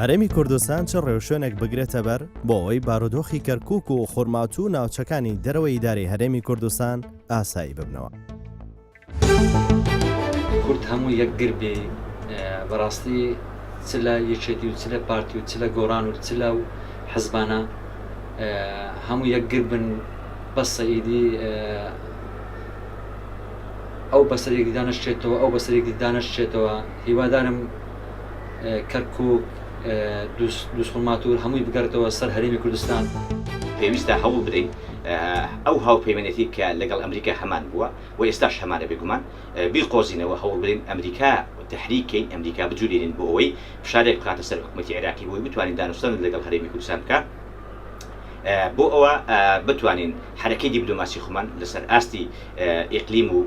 هەرێمی کوردستان چ ڕێوشوێنێک بگرێتە بەر بۆ ئەوەی بارودۆخی کەرکوک و خورماتوو و ناوچەکانی دەرەوەی ئیدارەی هەرێمی کوردستان ئاسایی ببنەوە؟ کورد هەموو یەکگر بێ بەڕاستی چ لە یەکێتی و چ لە پارتی و چ لە گۆڕان و چ لە و حزبانە هەموو یەکگر بن بەسە ئیدی ئەو بەسەر یەکدی دانەشکێتەوە ئەو بەسەر یەکدی دانەشکێتەوە هیوادارم کەرکک دووسخورماتور هەمووی بگەڕێتەوە سەر هەرێمی کوردستان. پێویستە هەوڵ بدەین ئەو هاوپەیمانێتی کە لەگەڵ ئەمریکا هەمان بووە و ئێستاش هەمانە بێگومان بیقۆزینەوە، هەوڵ بدەین ئەمریکا تەحریک کەین، ئەمریکا بجولێنین بۆ ئەوەی فشارێک بخاتە سەر حکومەتی عێراقی بۆی بتوانین دانوستاندن لەگەڵ هەرێمی کوردستان بکا بۆ ئەوە بتوانین حەرەکەی دیبلۆماسی خۆمان لەسەر ئاستی ئیقلیم و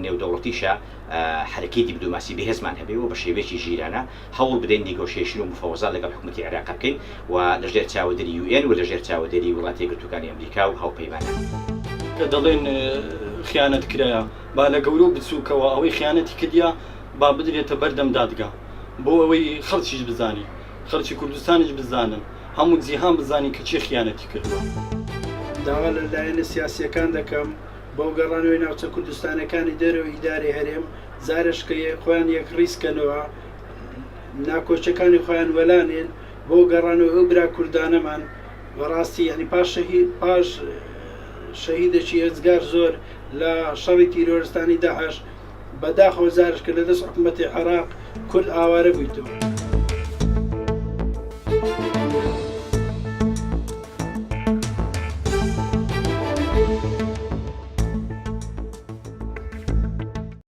نێودەوڵەتیشا حەرەکەی دیبلۆماسی بەهێزمان هەبێ و بە شێوەیەکی ژیرانە هەوڵ بدەین negotiation و مفاوەزات لەگەڵ حکومەتی عێراقا بکەین و لەژێر چاوەدێری UN و لەژێر چاوەدێری وڵاتە یەکگرتووەکانی ئەمریکا و هاوپەیمانان. کە دەڵێن خیانەت کرایە با لە گەورە و بچووکەوە ئەوەی خیانەتی کردیە با بدرێتە بەر دەم دادگا بۆ ئەوەی خەڵکیش بزانێ خەڵکی کوردستانیش بزانن هەموو جیهان بزانین کە کێ خیانەتی کردووە. داوا لە لایەنە سیاسییەکان دەکەم بۆ گەڕانەوەی ناوچە کوردستانەکانی دەرەوەی ئیدارەی هەرێم جارێشکە خۆیان یەکڕیز کەنەوە، ناکۆکیەکانی خۆیان وەلانێن بۆ گەڕانەوەی ئەو برا کوردانەمان بەڕاستی یانی پاش شەهید پاش شەهیدێکی ئێجگار زۆر لە شەڕی تیرۆرستانی داعش بەداخەوە جارشکە لە دەست حکوومەتی عێراق کورد ئاوارە بوویتەوە.